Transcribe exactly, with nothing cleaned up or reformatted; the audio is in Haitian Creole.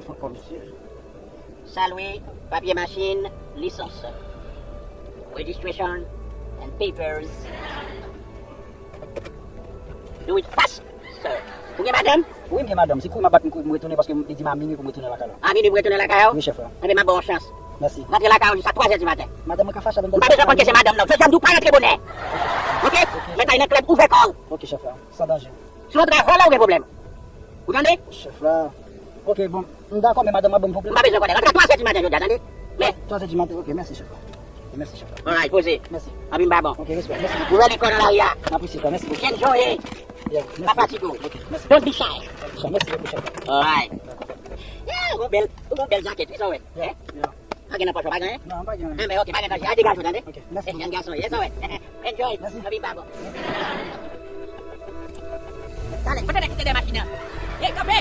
Fò kòm si. Salwe, papye machin, lisans. Registration and papers. Do it fast, sir. Ou gen madanm? Wi, m gen madanm. Se kouri m ap bat m kouri m retounen paske m te di m a minui pou m retounen lakay la. A minui pou retounen lakay ou? Wi, chèf la. Enben, m ap ba w yon chans. Mèsi. Rantre lakay ou jis a twa zè di maten. Madanm mwen ka fache avè m. M pa bezwen konn ke se madanm nan. Jodi a m di w pa rantre bonè. Oke? Mèt al nan klèb, ouvè kò w. Oke, chèf la. San danje. Si w antre avè l la, ou gen pwoblèm. Ou tande? Chèf la. Oke, bon. M dakò, men madanm mwen ban m pwoblèm. M pa bezwen konnen. Rantre a twa zè di maten jodi a, tande? Men. Twa zè di maten, oke, mèsi, chèf la. Mèsi, chèf la. Alright, poze. Mèsi. Anpi m pa bon. Oke, respè, mèsi. Ou wè lekòl nan lari a? M apresye sa, mèsi bokou. Kenn jan ye. Yeah, mèsi. Pa fatige w. Oke, mèsi. Don't be shy. Mèsi bokou, chèf la. Alright. Yeah, ou gon bèl, ou gon bèl jakèt, wi, sa w wè. Yeah, yeah. Pa gen nan pòch ou, pa gen? Non, pa gen. Enben, oke, pa gen danje. A degaje w, tande? Oke, mèsi bokou. Jèn gason, yes, sa w wè. Enjoy. Mèsi. Anpi m pa bon. Talè, kote nèg ki te dèyè machin nan? Hey, kanpe!